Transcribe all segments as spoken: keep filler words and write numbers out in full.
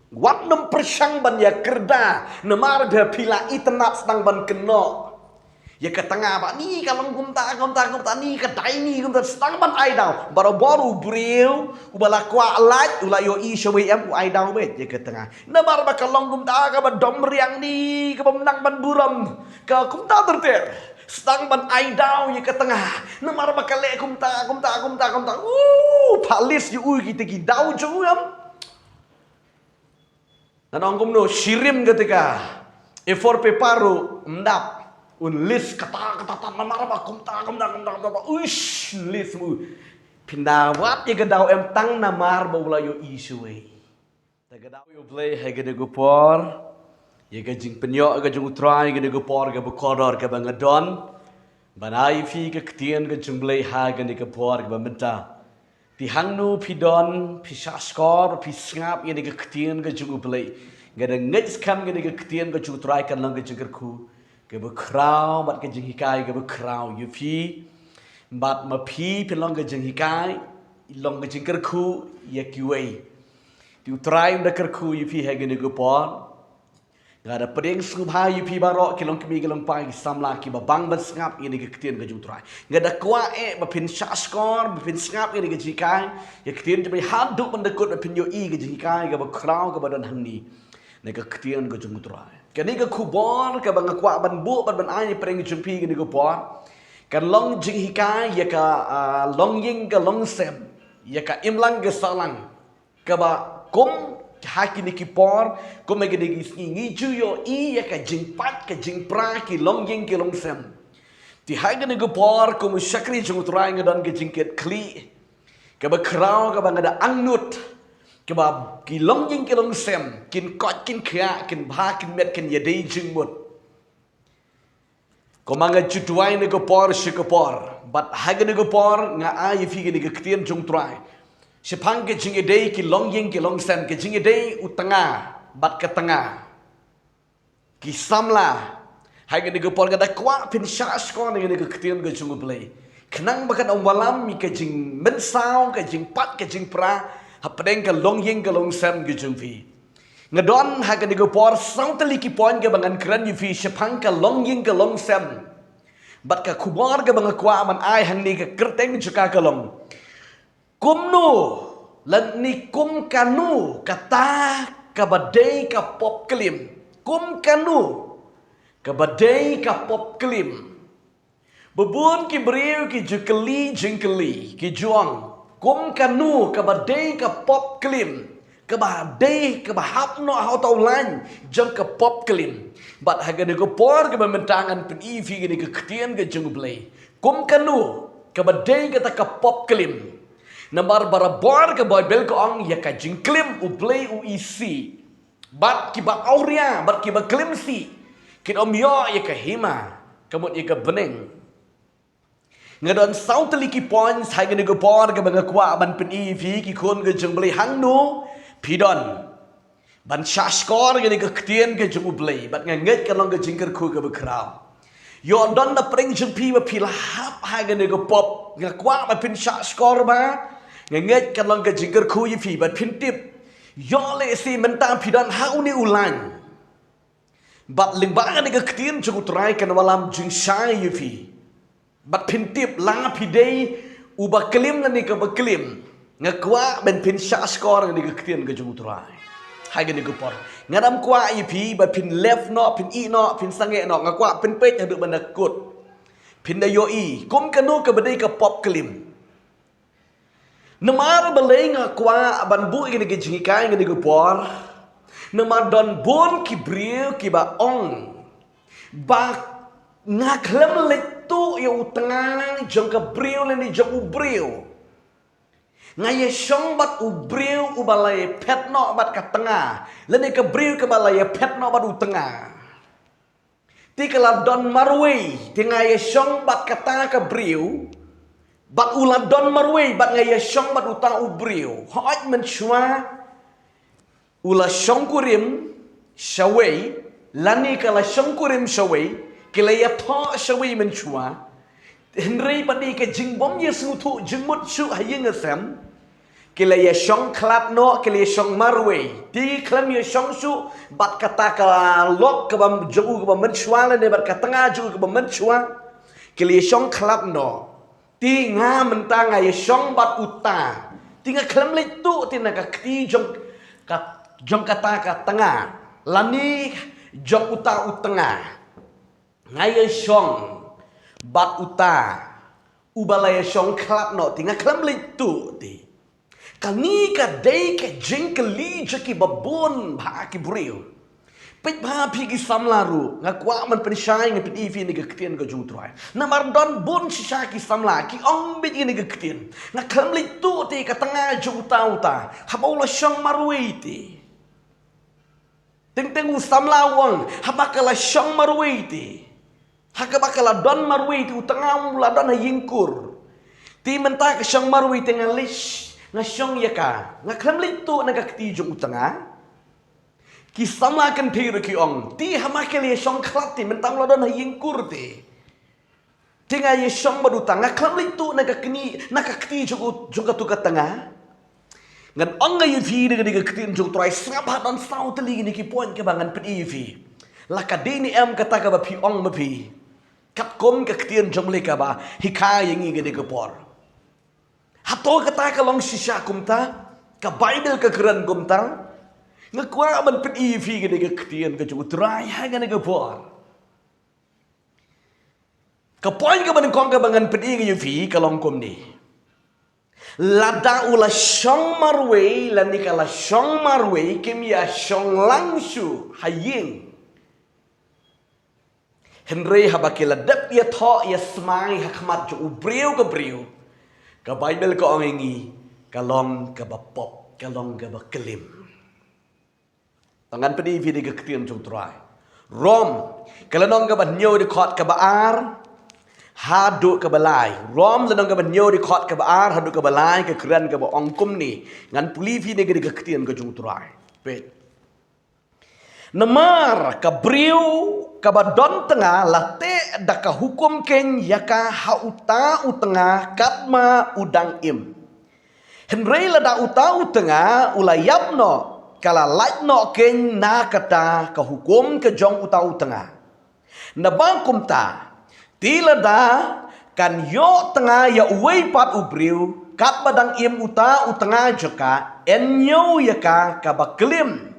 Wat nym pyrshang ban ïa kyrda, namar ba phi la itynnad sdang ban kynnoh ïa ka tnga ba ni ka long kumta, kumta, kumta, ni ka dei ni kumta, sdang ban ai daw. Barabor u briew uba la kwah lait, u la ïohi shawei em, u ai daw beit ïa ka tnga. Namar ba ka long kumta, kaba dom riang ni, kaba mynta ban burom, ka kumta ter ter. Sdang ban ai daw ïa ka tnga. Namar ba ka leh kumta, kumta, kumta, kumta. Uh, pha list ïa u kita ki daw jong u em. Ngan ong kumno, shirim kata ka A four paper ruh ym dap. Un list kata, kata, kata, namar ba kumta, kumta, kumta, kumta, kumta. Uish, list mu. Phin da wad ïa ka daw em tang namar ba u la ïohi shawei. Te ka daw ïa U Blei ha kane ka por, ïa ka jingpynïoh ka jong U Trai ha kane ka por kaba kordor kaba nga don ban ai ïa phi ka ktien ka jong U Blei ha kane ka por kaba mynta. Te hangno phi don, phi shahshkor, phi sngap ïa kane ka ktien ka jong U Blei, nga da ngeit skhem ïa kane ka ktien ka jong U Trai kan long ka jingkyrkhu kaba khraw bad ka jinghikai kaba khraw ïa phi. Bad ma phi phin long ka jinghikai, long ka jingkyrkhu ïa kiwei. Te U Trai un da kyrkhu ïa phi ha kane ka por. Nga da pdiang sngewbha ïa phi baroh ki long kmie ki long kpa, ki samla kiba bang ban sngap ïa kane ka ktien ka jong U Trai. Nga da kwah eh ba phin shahshkor, ba phin sngap ïa kane ka jinghikai, ïa ka ktien jong U Blei haduh ban da kut, ba phin ïohi ka jinghikai kaba khraw kaba don hangne na ka ktien ka jong U Trai. Kane ka khubor kaba nga kwah ban buh bad ban ai pyrshang jong phi kane ka por, kan long jinghikai ïa ka, ah, longïing ka longsem, ïa ka imlang ka sahlang. Kaba kum ha kine ki por, kum ha kine ki sngi ngi ju ïohi ïa ka jingpait ka jingpra ki longïing ki longsem. Te ha kane ka por kum u shakri jong U Trai nga don ka jingkitkhlieh kaba khraw kaba nga da angnud, kaba ki longïing ki longsem kin koit kin khiah, kin bha kin met, kin ïadei jingmut. Kumba nga ju duwai na ka por sha ka por, bad ha kane ka por nga ai ïa phi kane ka ktien jong U Trai shaphang ka jingïadei ki longïing ki longsem, ka jingïadei u tnga bad ka tnga. Ki samla, ha kane ka por nga da kwah phin shahshkor ïa kane ka ktien ka jong U Blei, khnang ba kan ym wallam ïa ka jingmynsaw, ka jingpait ka jingpra hapdeng ka longïing ka longsem ka jong phi. Nga don ha kane ka por saw tylli ki point kaba ngan kren ïa phi shaphang ka longïing ka longsem. Bad ka khubor kaba nga kwah ban ai hangne ka kyrteng jong ka ka long, kumno, lane kum kano kata kaba dei ka pop klim. Kum kano kaba dei ka pop klim. Ba bun ki briew ki ju kylli jingkylli, ki ju ong, kum kano kaba dei ka pop klim, kaba dei kaba hap noh ha uta u lain jong ka pop klim. Bad ha kane ka por kaba mynta ngan pyni ïa phi kane ka ktien ka jong U Blei, kum kano kaba dei kata ka pop klim. Namar barabor ka Baibl ka ong ïa ka jingklim U Blei u isih. Bad kiba awria, bad kiba klim sih, kin ym ïoh ïa ka hima, ka mut ïa ka bneng. Nga don saw tylli ki points ha kane ka por kaba nga kwah ban pyni ïa phi, ki khun ka jong U Blei, hangno phi don ban shahshkor ïa kane ka ktien ka jong U Blei, bad nga ngeit kan long ka jingkyrkhu kaba khraw. Ïoh don na pdeng jong phi ba phi la hap ha kane ka pop, nga kwah ba phin shahshkor ba, nga ngeit kan long ka jingkyrkhu ïa phi, bad phin tip. Ïoh lehse mynta phi don ha une u lain. Bad lyngba kane ka ktien jong U Trai kan wallam jingshai ïa phi. Bad phin tip la phi dei uba klim lane kaba klim. Nga kwah ban phin shahshkor ïa kane ka ktien ka jong U Trai ha kane ka por. Nga dang kwah ïa phi ba phin left noh, phin ïeh noh, phin sangeh noh. Nga kwah phin peit haduh ban da kut. Phin da ïohi kum kano kaba dei ka pop klim. Namar balei nga kwah ban buh ïa kane ka jinghikai ha kane ka por? Namar don bun ki briew kiba ong ba nga khlem leit tuh ïa u tnga jong ka briew lane jong u briew. Nga ïashong bad u briew uba la ïaphet noh bad ka tnga, lane ka briew kaba la ïaphet noh bad u tnga. Te ka la don marwei, te nga ïashong bad kata ka briew, bad u la don marwei, bad nga ïashong bad uta u briew. Hooid mynshuwa u la shongkurim shawei, lane ka la shongkurim shawei, ki la ïathoh shawei mynshuwa. Hynrei pat ïa ka jingbym ïasngewthuh jingmut shuh ha ïing ha sem, Ki la ïa shong khlad noh, ki la ïa shong marwei. Te khlem ïa shong shuh bad kata ka lok kaba jong u kaba mynshuwa lane bad ka tnga jong u kaba mynshuwa. Ki la ïa shong khlad noh. Te nga mynta nga ïa shong bad uta. Te nga khlem leit tuh te na ka kti jong ka, jong kata ka tnga lane jong uta u tnga. Nga ïa shong bad uta uba la ïa shong khlad noh te nga khlem leit tuh te. Kane ka dei ka jingkylli jong kiba bun bha ki briew. Peit bha phi ki samla ruh, nga kwah ban pynshai, ngan pyni ïa phi na ka ktien ka jong u Trai. Namar don bun shisha ki samla ki ong beit ïa kane ka ktien, nga khlem leit tuh te ka tnga jong uta uta haba u la shong marwei te. Teng teng u samla u ong, haba ka la shong marwei te, ha kaba ka la don marwei te u tnga u la don ha ïingkur. Te mynta ka shong marwei te nga leit, nga shong ïa ka, nga khlem leit tuh na ka kti jong u tnga. Ki samla kynthei ruh ki ong, te haba ka la shong khlad te mynta u la don ha ïingkur te. Te nga ïa shong bad uta, nga khlem leit tuh na ka kni, na ka kti jong u, jong katu ka tnga. Ngan ong ïa phi da ka, da ka ktien jong u Trai, sngap bha, don saw tylli kine ki point kiba ngan pyni ïa phi. La ka dei ne em kata kaba phi ong ma phi, katkum ka ktien jong lei kaba hikai ïa ngi kane ka por? Hato kata ka long shisha kumta? Ka Baibl ka kren kumta? Nga kwah ban pyni ïa phi kane ka ktien ka jong u Trai ha kane ka por. Ka point kaba nyngkong kaba ngan pyni ïa phi ka long kumne. Lada u la shong marwei lane ka la shong marwei, kim ïa shong lang shuh ha ïing. Hynrei haba ki la dep ïathoh ïasmai ha khmat jong u briew ka briew, ka Baibl ka ong ïa ngi, ka long kaba pop, ka long kaba klim. Tang ngan pyni ïa phi da ka ktien jong u Trai. Rom, ka lynnong kaba hynñiew, dkhot kaba ar haduh kaba lai. Rom lynnong kaba hynñiew, dkhot kaba ar haduh kaba lai, ka kren kaba ong kumne. Ngan pule ïa phi da ka, da ka ktien ka jong u Trai. Peit. Namar ka briew kaba don tnga la teh da ka hukum keiñ ïa ka ha uta u tnga katba u dang im. Hynrei lada uta u tnga u la ïap noh, ka la lait noh keiñ na kata ka hukum ka jong uta u tnga. Naba kumta, te lada kan ïoh tnga ïa uwei pat u briew katba dang im uta u tnga jong ka, yn ñiew ïa ka kaba klim.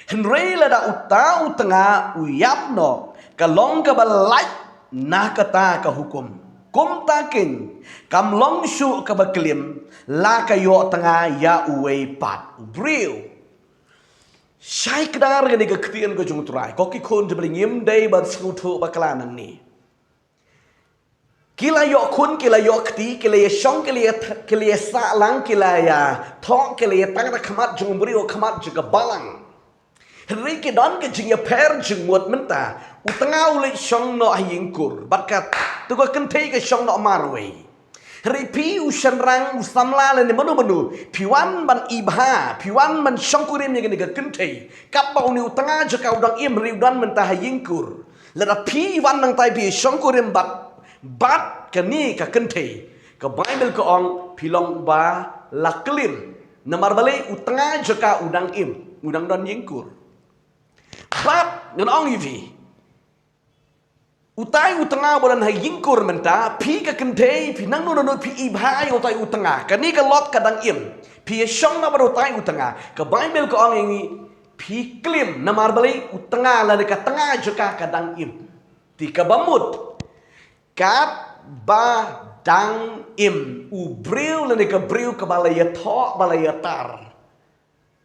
Hynrei lada uta u tnga u ïap noh, ka long kaba lait na kata ka hukum. Kumta keiñ, kam long shuh kaba klim, la ka ïoh tnga ïa uwei pat u briew. Shai kdar kane ka ktien ka jong u Trai. Ko ki khun jong U Blei, ngim dei ban sngewthuh bakla nangne. Ki la ïoh khun, ki la ïoh kti, ki la ïa shong, ki la ïa th-, ki la ïa sah lang, ki la ïathoh, ki la ïatang ha khmat jong u briew, khmat jong ka balang. Hynrei ki don ka jingïapher jingmut mynta. U tnga u leit shong noh ha ïingkur bad katu ka kynthei ka shong noh marwei. Hynrei phi u shynrang, u samla lane mano mano, phi wan ban ibha, phi wan ban shongkurim ïa kane ka kynthei. Katba une u tnga jong ka u dang im, hynrei u don mynta ha ïingkur. Lada phi wan nangtai phi shongkurim bad, bad kane ka kynthei, ka Baibl ka ong phi long ba la klim. Namar balei? U tnga jong ka u dang im, u dang don ïingkur. Bad ngan ong ïa phi, utai u tnga ba don ha ïingkur mynta, phi ka kynthei, phi nang no no no phi ibha ïa utai u tnga. Kane ka lok ka dang im. Phi ïa shong noh bad utai u tnga. Ka Baibl ka ong ïa ngi, phi klim. Namar balei? U tnga lane ka tnga jong ka ka dang im. Te kaba mut, katba dang im u briew lane ka briew kaba la ïathoh, ba la ïatar,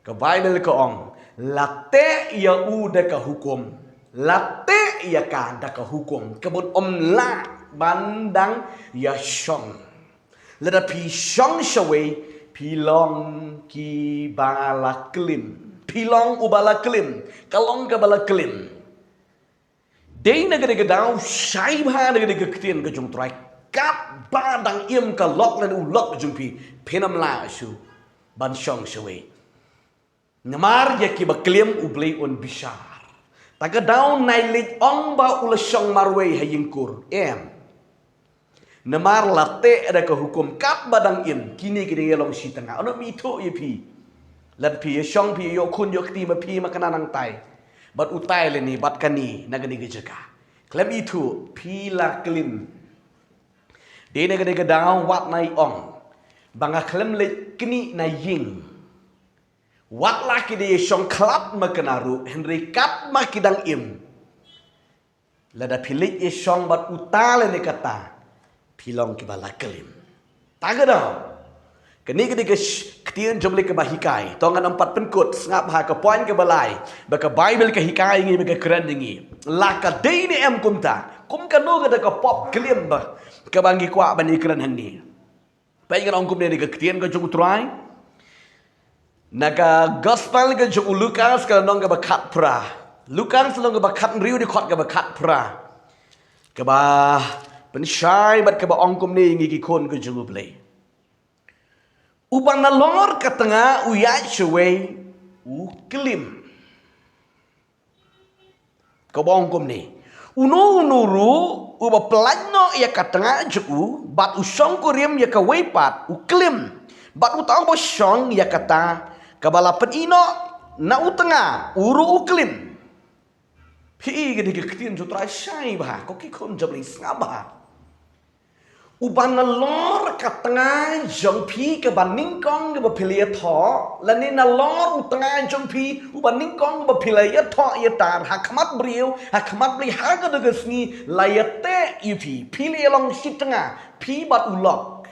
ka Baibl ka ong, la teh ïa u da ka hukum. La teh ïa ka da ka hukum. Ka mut ym lah ban dang ïa shong. Lada phi shong shawei, phi long kiba la klim. Phi long uba la klim. Ka long kaba la klim. Dei na kane ka daw, shai bha na kane ka ktien ka jong u Trai. Katba dang im ka lok lane u lok jong phi, phin ym lah shuh ban shong shawei. Namar ïa kiba klim U Blei un bishar. Ta ka daw nai leit ong ba u la shong marwei ha ïingkur. Em. Namar la teh da ka hukum katba dang im, kine ki dang ïalong shi tnga. Ano mi thuh ïa phi. Lada phi ïashong phi ïoh khun ïoh kti ma phi ma kane nangtai. Bad utai lane bad kane na kane ka jaka. Khlem ithuh phi la klim. Dei na kane ka daw wat nai ong ba nga khlem leit knieh na ïing. Wat la ki dei ïashong khlad ma kane ruh, hynrei katba ki dang im. Lada phi leit ïashong bad uta lane kata, phi long kiba la klim. Ta ka daw. Kane ka dei ka sh-, ktien jong U Blei kaba hikai. To ngan ym pat pynkut, sngap ha ka point kaba lai. Ba ka Baibl ka hikai ïa ngi, ba ka kren ïa ngi. La ka dei ne em kumta. Kum kano kata ka pop klim ba kaba ngi kwah ban ïakren hangne. Peit ngan ong kumne, ka ktien ka jong U Trai. Na ka gospel ka jong u Lukas ka lynnong kaba khatphra. Lukas lynnong kaba khathynriew, dkhot kaba khatphra. Kaba pynshai bad kaba ong kumne ïa ngi ki khun ka jong U Blei. Uba nalor ka tnga u ïaid shawei u klim. Kaba ong kumne. Uno uno ruh uba pyllait noh ïa ka tnga jong u bad u shongkurim ïa kawei pat u klim. Bad uta uba shong ïa kata kaba la pyni noh na u tnga, u ruh u klim. Phi i kane ka ktien jong U Trai, shai bha, ko ki khun jong U Blei, sngap bha. Uba nalor ka tnga jong phi kaba nyngkong kaba phi la ïathoh, lane nalor u tnga jong phi uba nyngkong kaba phi la ïathoh ïatar ha khmat briew, ha khmat Blei ha kata ka sngi, la ïateh ïa phi, phi la ïalong shi tnga, phi bad u lok.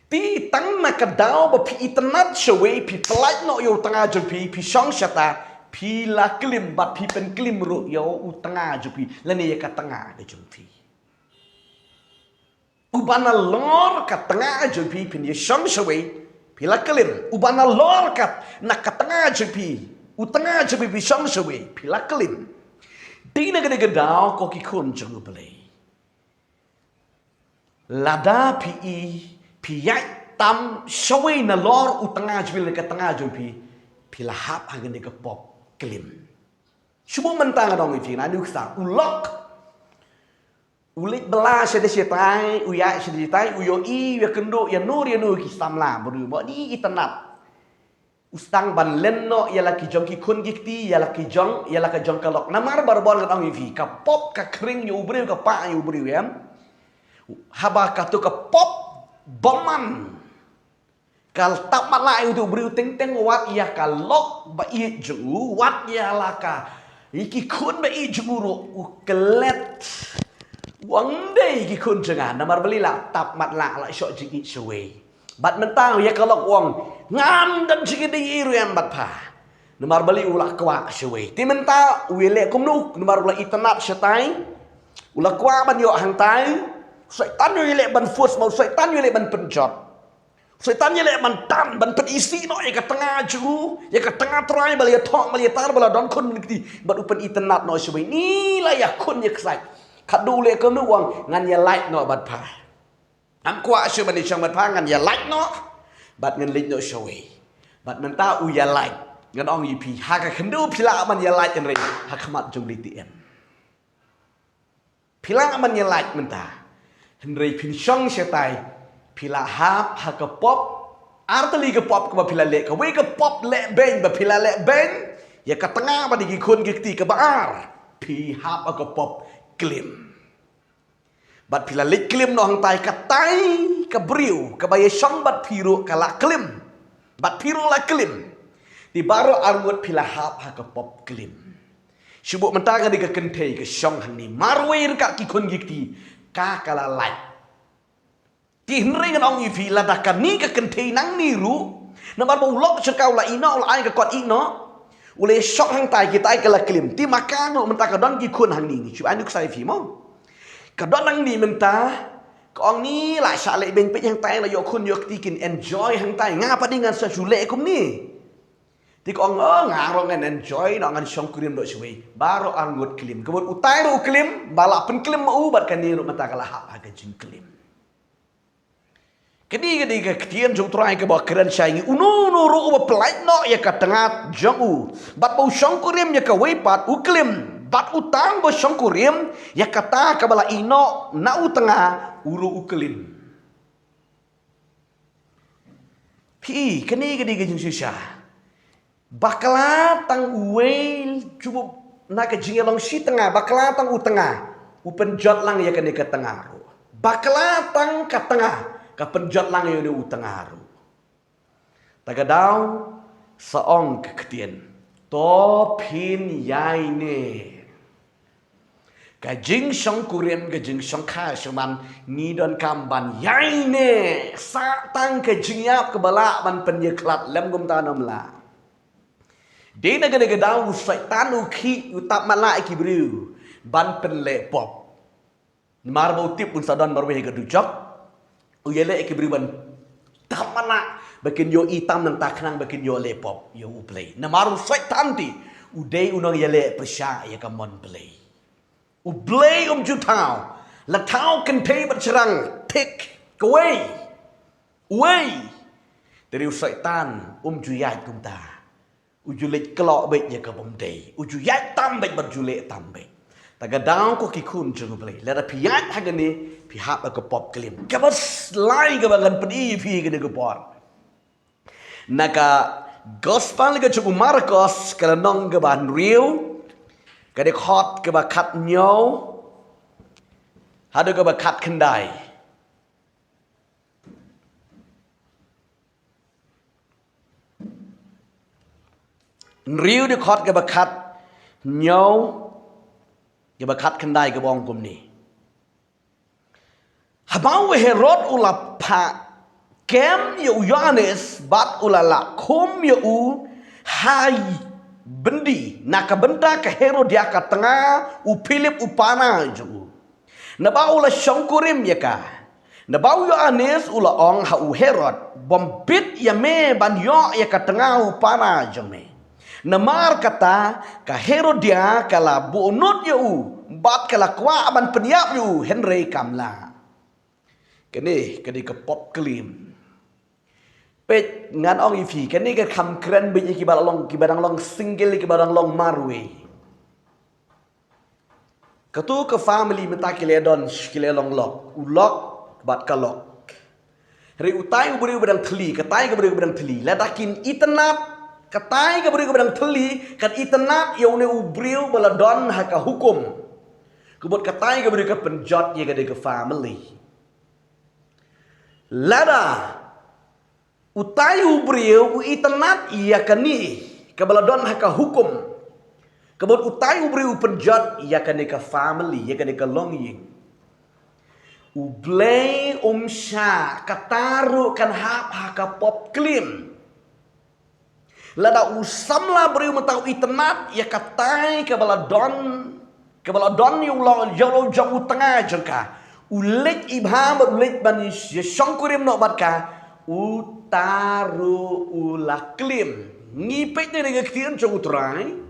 Te tang na ka daw ba phi itynnad shawei, phi pyllait noh ïa u tnga jong phi, phi shong shata, phi la klim bad phi pynklim ruh ïa u tnga jong phi, lane ïa ka tnga ka jong phi. Uba nalor ka tnga jong phi, phin ïashong shawei, phi la klim. Uba nalor ka, na ka tnga jong phi, u tnga jong phi, phi shong shawei, phi la klim. Te na kane ka daw, ko ki khun jong U Blei, lada phi i, phi ïaid tam shawei nalor u tnga jong phi, lane ka tnga jong phi, phi la hap ha kane ka pop klim. Shu buh mynta ngan ong ïa phi, na nuksa, u lok. U leit bylla shane shatai, u ïaid shane shatai, u ïohi, u ïakynduh ïano ïano ki samla briew, mo, ni itynnad. U sdang ban len noh ïa la ki jong ki khun ki kti, ïa la ki jong, ïa la ka jong ka lok. Namar barabor ngan ong ïa phi, ka pop ka khring ïa u briew, ka pah ïa u briew, em. Haba kato ka pop bymman. Ka tap matlah ïa uto u briew teng teng, wat ïa ka lok ba ïeit jong u, wat ïa la ka, ïa ki khun ba ïeit jong u ruh u klet. U ong, ym dei ki khun jong nga, namar balei la tap matlah, la shoh jingïeit shawei. Bad mynta ïa ka lok u ong, ngam don jingïadei ei ruh em bad pha. Namar balei u la kwah shawei. Te mynta u ïaleh kumno, namar u la itynnad shatai. U la kwah ban ïoh hangtai. U Soitan u ïaleh ban force, ma u Soitan u ïaleh ban pynjot. Soitan ïaleh ban tan, ban pynisih noh ïa ka tnga jong u, ïa ka tnga Trai ba la ïathoh, ba la ïatar, ba la don khun kti, bad u pynitynnad noh shawei. Ni la ïakhun ïaksaid. Katno u leh, kumno u ong, ngan ïalait noh bad pha. Ngam kwah shuh ban ïashong bad pha, ngan ïalait noh. Bad ngan leit noh shawei. Bad mynta u ïalait. Ngan ong ïa phi, ha ka khyndew phi lah ban ïalait hynrei ha khmat jong U Blei te em. Phi lah ban ïalait mynta. Hynrei phin shong shatai. Phi la hap ha ka pop. Artylli ka pop kaba phi la leh. Kawei ka pop leh beiñ ba phi la leh beiñ. Ïa ka tnga bad ïa ki khun ki kti, kaba ar. Phi hap ha ka pop klim. Bad phi la leit klim noh hangtai, katai ka briew kaba ïashong bad phi ruh ka la klim. Bad phi ruh la klim. Te baroh arngut phi la hap ha ka pop klim. Shu buh mynta kane ka kynthei ka shong hangne. Marwei ryngkat ki khun ki kti, ka ka la lait. Te hynrei ngan ong ïa phi, lada kane ka kynthei nangne ruh, namar ba u lok sha ka u la ïeh noh, u la ai ka kot ïeh noh. U la ïashong hangtai, kitai ka la klim. Te ma ka ruh mynta ka don ki khun hangne, ngi shu ai nuksa ïa phi mo. Ka don hangne mynta, ka ong, ni la shah leh beiñ, peit hangtai, la ïoh khun ïoh kti, kin enjoy hangtai. Nga pat de ngan sa shu leh kumne. Te ka ong, oh, nga ruh ngan enjoy noh, ngan shongkurim noh shawei. Baroh arngut klim. Ka mut utai ruh u klim, ba la pynklim ma u, bad kane ruh mynta ka la hap ha ka jingklim. Kane ka dei ka ktien jong U Trai kaba kren shai ïa ngi. Uno uno ruh uba pyllait noh ïa ka tnga jong u, bad ba u shongkurim ïa kawei pat u klim. Bad uta uba shongkurim ïa kata kaba la ïehnoh na u tnga, u ruh u klim. Phi, kane ka dei ka jingshisha. Bakla tang uwei jubab na ka jingïalong shi tnga, bakla tang u tnga u pynjot lang ïa kane ka tnga ruh. Bakla tang ka tnga ka pynjot lang ïa une u tnga ruh. Ta ka daw sa ong ka ktien, to phin ïai ne. Ka jingshongkurim, ka jingshongkha shongman, ngi donkam ban ïai ne. Sah tang ka jingïap kaba lah ban pynïakhlad lem kumta nym lah. Dei na kane ka daw u Soitan u khih, u tap matlah ïa ki briew ban pynleh pop. Namar ba u tip un sa don marwei ha ka dujok, u ïaleh ïa ki briew ban tap matlah ba kin ïohi tam nangta khnang ba kin ïoh leh pop ïa U Blei. Namar u Soitan te u dei u nongïaleh pyrshah ïa ka mon Blei. U Blei um ju thaw, la thaw kynthei bad shynrang thik kawei, uwei. Te u Soitan um ju ïaid kumta. U ju leit kloi beit ïa ka bym dei. U ju ïaid tam beit bad ju leh tam beit. Ta ka daw ko ki khun jong U Blei, lada phi ïaid ha kane, phi hap ha ka pop klim. Kaba lai kaba ngan pyni ïa phi kane ka por. Na ka Gospel ka jong u Markos, ka lynnong kaba hynriew, ka dkhot kaba khathynñiew haduh kaba khatkhyndai. Hynriew, dkhot kaba khathynñiew, kaba khatkhyndai, kaba ong kumne. Haba u Herod u la phah kem ïa u Ïoannis bad u la lah khum ïa u ha i byndi na ka bynta ka Herodia ka tnga u Philip u para jong u. Naba u la shongkurim ïa ka. Naba u Ïoannis u la ong ha u Herod, bym bit ïa me ban ïoh ïa ka tnga u para jong me. Namar kata ka Herodia ka la buh nud ïa u bad ka la kwah ban pynïap ïa u, hynrei kam lah. Kane ka dei ka pop klim. Peit, ngan ong ïa phi, kane ka kham kren beit ïa kiba long, kiba dang long single, kiba dang long marwei. Kato ka family mynta ki la don, ki la long lok, u lok bad ka lok. Hynrei utai u briew ba dang thylli, katai ka briew ba dang thylli, lada kin itynnad, katai ka briew ba dang thylli kan itynnad ïa une u briew ba la don ha ka hukum. Ka mut katai ka briew ka pynjot ïa ka dei ka family. Lada utai u briew u itynnad ïa kane kaba la don ha ka hukum, ka mut utai u briew u pynjot ïa kane ka family, ïa kane ka longïing, U Blei um shah, kata ruh kan hap ha ka pop klim. Lada u samla briew mynta u itynnad ïa katai kaba la don, kaba la don ïa u la, ïa u la jong u tnga jong ka, u leit ibham bad u leit ban ïa shongkurim noh bad ka, uta ruh u la klim. Ngi peit na ka ktien jong U Trai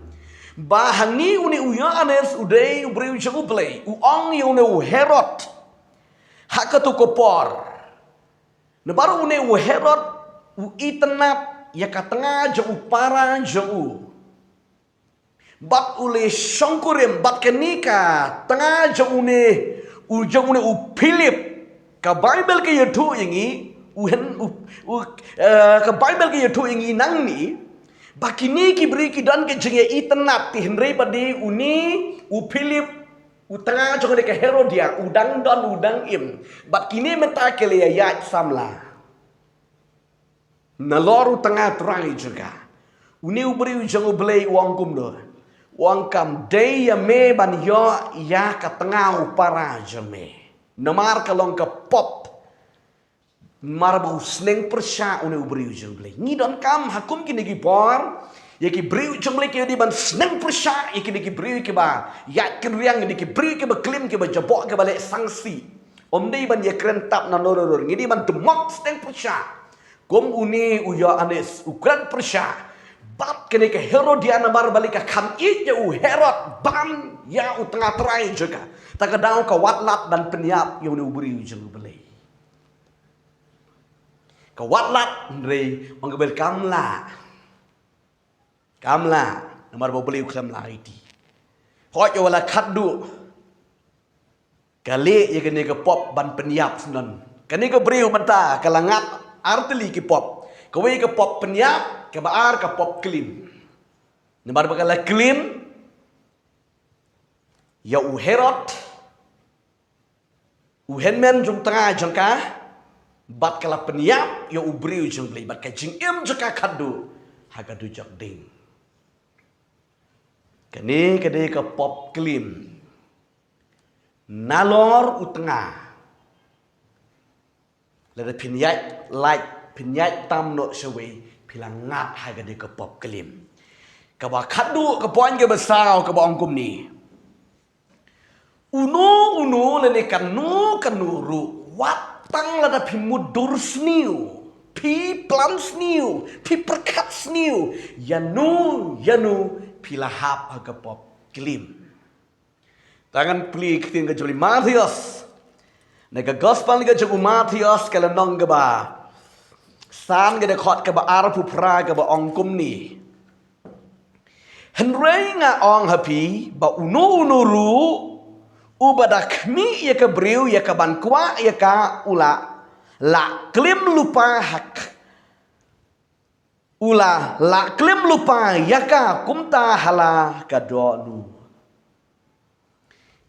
ba hangne une u Ïoannis u dei u briew jong U Blei, u ong ïa une u Herod ha kato ka por. Namar une u Herod u itynnad ïa ka tnga jong u para jong u. Bad u la shongkurim bad kane ka tnga jong une, u jong une u Philip. Ka Baibl ka ïathuh ïa ngi, u hen, u, u, eh, ka Baibl ka ïathuh ïa ngi nangne ba kine ki briew ki don ka jingïaitynnad, te hynrei ba dei une u Philip, u tnga jong kane ka Herodia, u dang don, u dang im. Bad kine mynta ki la ïaid samla. Nalor u tnga Trai jong ka. Une u briew jong U Blei u ong kumno? U ong kam dei ïa me ban ïoh ïa ka tnga u para jong me. Namar ka long ka pop. Namar ba u sneng pyrshah une u briew jong U Blei. Ngi donkam ha kum kine ki por, ïa ki briew jong U Blei ki dei ban sneng pyrshah ïa kine ki briew kiba ïaid kynriang, ïa ki briew kiba klim, kiba jaboh, kiba leh sangsi. Ym dei ban ïakren tap na nurur, ngi dei ban dmok sneng pyrshah. Kum une u Ïoannis u kren pyrshah bad kane ka Herodia namar balei ka kham ïeit ïa u Herod ban ïa u tnga Trai jong ka. Ta ka daw ka wad lad ban pynïap ïa une u briew jong U Blei. Ka wad lad, hynrei ong ka Baibl kam lah. Kam lah, namar ba U Blei u khlem lah aiti. Poi ïa la khadduh. Ka leh ïa kane ka pop ban pynïap sngewbha. Kane ka briew mynta ka la ngat artylli ki pop. Kawei ka pop pynïap, kaba ar ka pop klim. Namar ba ka la klim ïa u Herod, u hynmen jong tnga jong ka, bad ka la pynïap ïa u briew jong U Blei, bad ka jingim jong ka khadduh ha ka dujok ding. Kane ka dei ka pop klim. Nalor u tnga. Lada phin ïaid lait, phin ïaid tam noh shawei, phi la ngat ha kane ka pop klim. Kaba khadduh, ka point kaba saw, kaba ong kumne. Uno uno lane kano kano ruh, wat tang lada phi mutdur sniew, phi plan sniew, phi pyrkhat sniew, ïano ïano phi la hap ha ka pop klim. Te ngan plie ktien ka jong u Mathaios. Na ka gospel ka jong u Mathaios ka lynnong kaba san, ka dkhot kaba arphew phra, kaba ong kumne. Hynrei nga ong ha phi ba uno uno ruh uba da khmih ïa ka briew ïa kaban kwah ïa ka u la lah klim lypa ha ka, u la lah klim lypa ïa ka kumta ha la ka dohnud.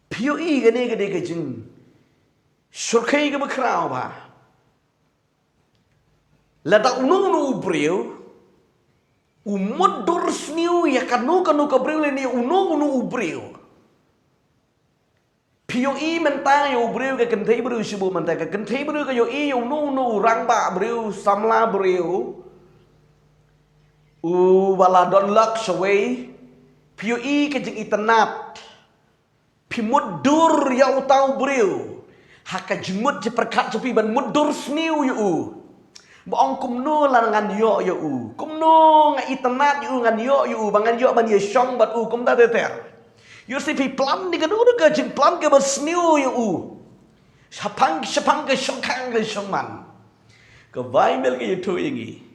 Phi ïohi kane ka dei ka jingshyrkhei kaba khraw ba lada uno uno u briew u mutdur sniew ïa kano kano ka briew lane uno uno u briew. Phi ïohi mynta ïa u briew, ka kynthei briew shuh mynta, ka kynthei briew ka ïohi ïa uno uno u rangbah briew, samla briew, uba la don lok shawei. Phi ïohi ka jingitynnad. Phi mutdur ïa uta u briew. Ha ka jingmut jingpyrkhat jong phi ban mutdur sniew ïa u. Ba ong kumno lada ngan ïoh ïa u. Kumno nga itynnad ïa u, ngan ïoh ïa u, ba ngan ïoh ban ïashong bad u kumta ter ter. Ïohsngew, phi plan ïa kano kano ka jingplan kaba sniew ïa u. Shaphang, shaphang ka shongkhang ka shongman. Ka Baibl ka ïathuh ïa ngi.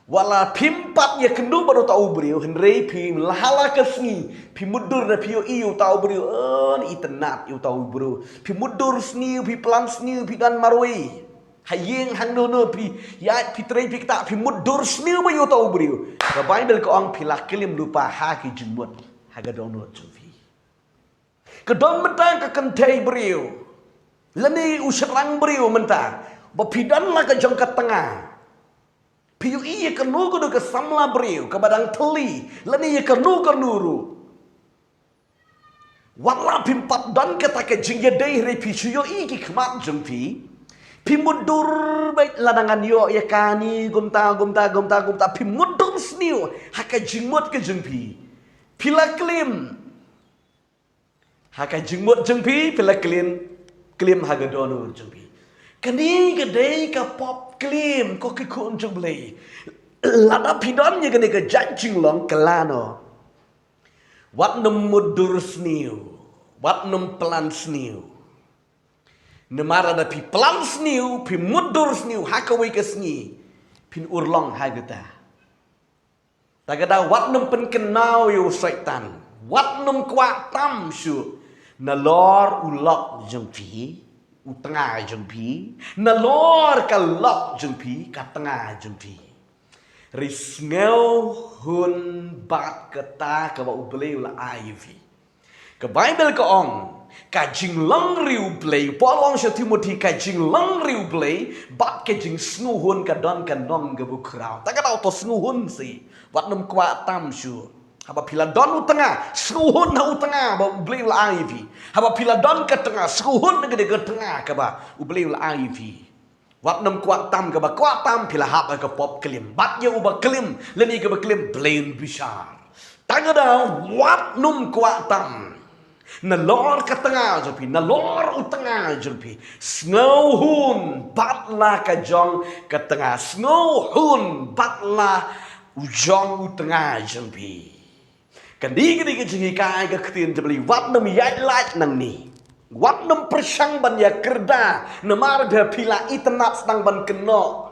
Wat la phim pat ïakynduh bad uta u briew, hynrei phi la ha la ka sngi, phi mutdur, da phi ïohi ïa uta u briew, yn itynnad ïa uta u briew. Phi mutdur sniew, phi plan sniew, phi don marwei. Ha ïing hangno hangno phi ïaid, phi trei, phi ktah, phi mutdur sniew bad ïa uta u briew. Ka Baibl ka ong phi la klim lypa ha ki jingmut, ha ka dohnud jong phi. Ka don mynta ka kynthei briew lane u shynrang briew mynta, ba phi don la ka jong ka tnga. Phi ïohi ïa kano kano ka samla briew kaba dang thylli, lane ïa kano kano ruh. Wat la phim pat don kata ka jingïadei, hynrei phi shu ïohi ki khmat jong phi. Phi mutdur beit, lada ngan ïoh ïa kane, kumta, kumta, kumta, kumta. Phi mutdur sniew ha ka jingmut ka jong phi. Phi la klim ha ka jingmut jong phi, phi la klim, klim ha ka dohnud jong phi. Kane ka dei ka pop klim, ko ki khun jong U Blei. Lada phi don ïa kane ka jait jinglong, kylla noh. Wat nym mutdur sniew, wat nym plan sniew. Namar lada phi plan sniew, phi mutdur sniew, ha kawei ka sngi phin urlong ha kata. Te kata, wat nym pynkynmaw ïa u Soitan. Wat nym kwah tam shuh. Nalor u lok jong phi, u tnga jong phi. Nalor ka lok jong phi, ka tnga jong phi. Hynrei sngewhun bad kata kaba U Blei u la ai ïa phi. Ka Baibl ka ong, ka jinglong riewblei, Paul ong sha Timothi, ka jinglong riewblei bad ka jingsngewhun ka don ka nong kaba khraw. Te kata, to sngewhun shi, wat nym kwah tam shuh. Haba phi la don u tnga, sngewhun ha u tnga ba U Blei u la ai ïa phi. Haba phi la don ka tnga, sngewhun ha kane ka tnga kaba U Blei u la ai ïa phi. Wat nym kwah tam, kaba kwah tam phi la hap ha ka pop klim. Bad ïa uba klim, lane kaba klim, Blei un bishar. Te kata, wat nym kwah tam. Nalor ka tnga jong phi, nalor u tnga jong phi. Sngewhun bad la ka jong ka tnga. Sngewhun bad la u jong u tnga jong phi. Kane ka dei ka jinghikai ka ktien jong U Blei, wat nym ïaid lait nangne. Wat nym pyrshang ban ïakyrda, namar ba phi la itynnad sdang ban kynnoh.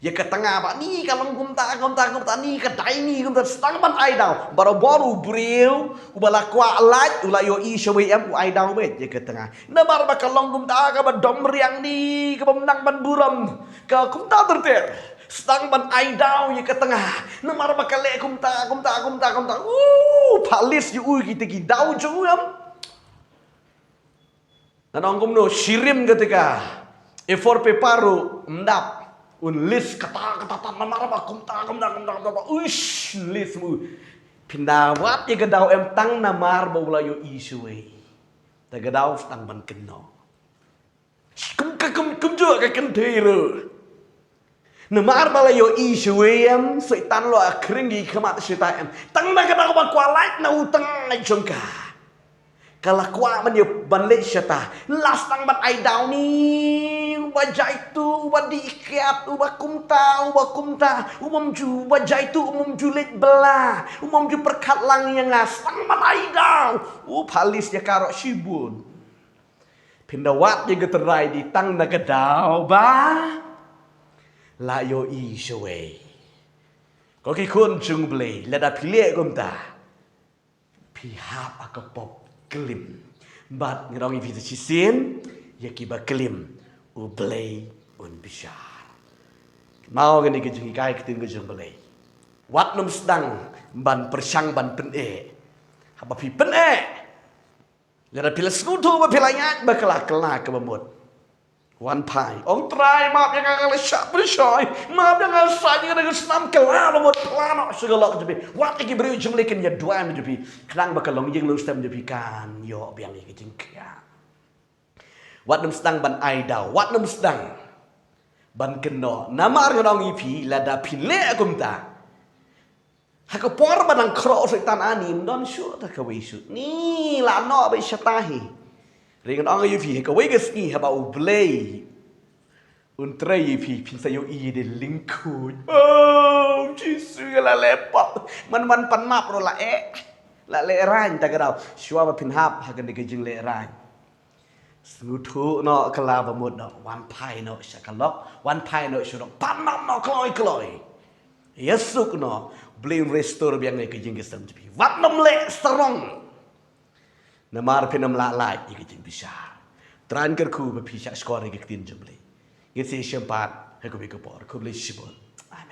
Ïa ka tnga ba ni ka long kumta, kumta, kumta, ni ka dei ni kumta, sdang ban ai daw. Barabor u briew uba la kwah lait, u la ïohi shawei em, u ai daw beit ïa ka tnga. Namar ba ka long kumta, kaba dom riang ni, kaba mynta ban burom, ka kumta ter ter. Sdang ban ai daw ïa ka tnga. Namar ba ka leh kumta, kumta, kumta, kumta. Uh, pha list ïa u kita ki daw jong u em. Ngan ong kumno, shirim kata ka A four paper ruh ym dap. Un list kata kata kata namar ba kumta kumta kumta kumta. Uish, list mo. Phin da wad ïa ka daw em tang namar ba u la ïohi shawei. Te ka daw sdang ban kynnoh. Kum ka kum kumjuh ka kynthei ruh. Namar ba la ïohi shawei em, Soitan u la khring ki khmat shata em. Tang na ka daw ba kwah lait na u tnga jong ka. Ka la kwah ban ïa ban leit shata. La sdang ban ai daw ni, uba jaitu, uba dih kiad, uba kumta, uba kumta, u bym ju, uba jaitu, u bym ju leit bylla, u bym ju pyrkhat lang ïa nga, sdang ban ai daw. U pha list ïa ka ruh shibun. Phin da wad ïa ka trai di tang na ka daw ba la ïohi shawei. Ko ki khun jong U Blei, lada phi leh kumta, phi hap ha ka pop klim. Bad ngan ong ïa phi sa shisien, ïa kiba klim U Blei un bishar. Mao kane ka jinghikai ka ktien ka jong U Blei. Wat nym sdang ban pyrshang ban pyneh. Haba phi pyneh, lada phi la sngewthuh ba phi la ïaid ba kylla kylla kaba mut, wan phai. Ong Trai, map ïa nga, nga la shah pyrshah. Map ïa nga, sa ïa nga da ka snam kylla ba mut, kylla noh sha ka lok jong phi. Wat ïa ki briew jong U Blei kin ïa duwai ma jong phi. Khnang ba ka longïing longstem jong phi kan ïoh biang ïa ka jingkhiah. Wat nym sdang ban ai daw, wat nym sdang ban kynnoh. Namar ngan ong ïa phi, lada phi leh kumta, ha ka por ba dang khroh Soitan ani, ym don shuh ta kawei shuh. Ni la noh beit shata hi. Hynrei ngan ong ïa phi, ha kawei ka sngi haba U Blei un trei ïa phi, phin sa ïohi ïa de lyngkhuid. Oh, Jisu, nga la leh pap. Man man pan map ruh la eh. La lehraiñ ta ka daw. Shuwa ba phin hap ha kane ka jinglehraiñ, sngewthuh noh, kylla ba mut noh, wan phai noh sha ka lok, wan phai noh sha lok, pan map noh kloi kloi. Ïasuk noh, Blei un restore biang ïa ka jingkyrkhu jong phi. Wat nym leh sarong. Namar phin ym lah lait ïa ka jingbishar. Trai un kyrkhu ba phi shah shkor ïa ka ktien jong U Blei. Ngin sa ïashem pat ha kawei ka por. Khublei shibun. Amen.